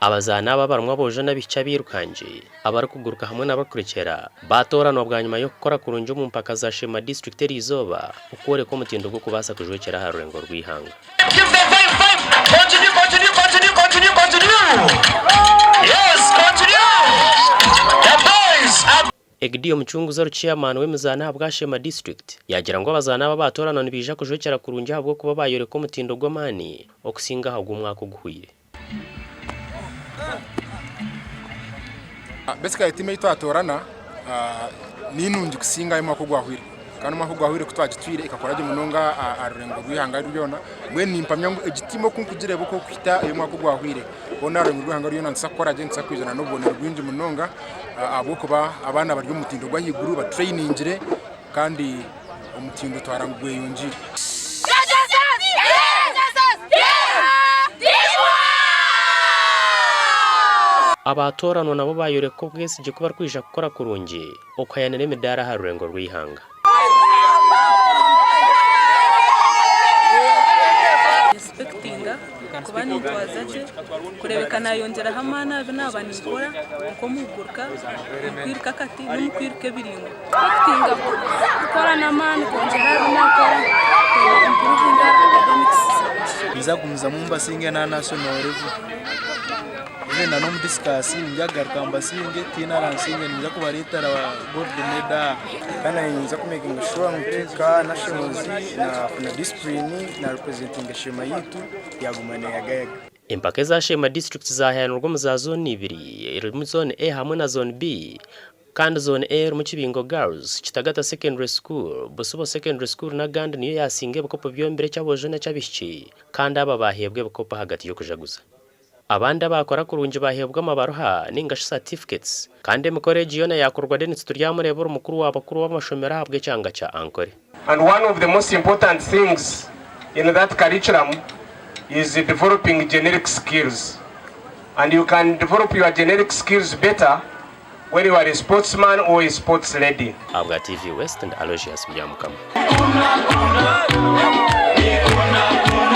Abazaani aba abarimu aboojo n'abaishiki abairukangi, abarikuguruka hamwe n'abarikurekyera baatooranwa bwanyima y'okukora kurungi omu mpaka za Sheema disiturikiti eriizooba okworeka omutindo gw'okubaasa kujwekyera aha rurengo rw'eihanga. Egidio Mucunguzi ori Chairman w'emizaano ahabwa Sheema District yaagira ngu abazaani aba abaatooranwa nibaija kujwekyera kurungi ahabw'okuba baayoreka omutindo gw'amaani okusinga aha gw'omwaka oguhweire. Basically tiimu ei twatoorana ni nungi kusinga ey'omwaka ogwahweire kandi omwaka ogwahweire ku twagitwire ekakora gye munonga aha rurengo rw'eihanga ryona. Mbwenu nimpamya ngu egi tiimu oku nkugireeba oku erikuhita ey'omwaka ogwahweire hoona aha rurengo rw'eihanga ryona nituza kukora gye nituza kwija n'obubonero bwingi munonga ahabw'okuba abaana bari omu mutindo gw'ahaiguru batureyiningire kandi omutindo twara ngu gweyongyeire. Abaatooranwa nabo baayoreka obwesigye ku barikwija kukora kurungi okuhayanira emidaara aha rurengo rw'eihanga. Expectinga kuba nintwaza gye kureebeka nayongyeraho amaani aha bi naaba ninkora nk'omu kuguruka, omu kwiruka akati n'omu kwiruka ebiringwa. Expectinga kukora n'amaani kwongyera aha bi naakora kwenda improvinga academics zangye. Ninza kugumizamu mbasinge na national level. Even na n'omu discus ninza kugaruka mbasinge tihaine aransinge ninza kubareetera gold medal. Kandi naanye ninza ku makinga sure ngu tuhika nationals nafuna discipline na representinga Sheema yaitu yaguma neyagayaga. Empaka eza Sheema disiturikiti zahayanirwa omu za zooni ibiri erimu zooni A hamwe na zooni B kandi zooni A erimu Kibingo Girls, Kitagata Secondary School, Busibo Secondary School n'agandi niyo yasinga ebikopo byombire eky'aboojo n'eky'abaishiki kandi aba baheebwa ebikopo ahagati y'okujaguza. Abandi abaakora kurungi baaheebwa amabaruha nainga shi certificates. Kandi emikoro egi yoona yaakorwa Denis Turyamureeba ori mukuru wa bakuru w'amashomero ahabw'ekyanga kya Ankole. And one of the most important things in that curriculum is developing generic skills and you can develop your generic skills better when you are a sportsman or a sports lady. Ahabwa TV West ndi Aloysius Byamukama.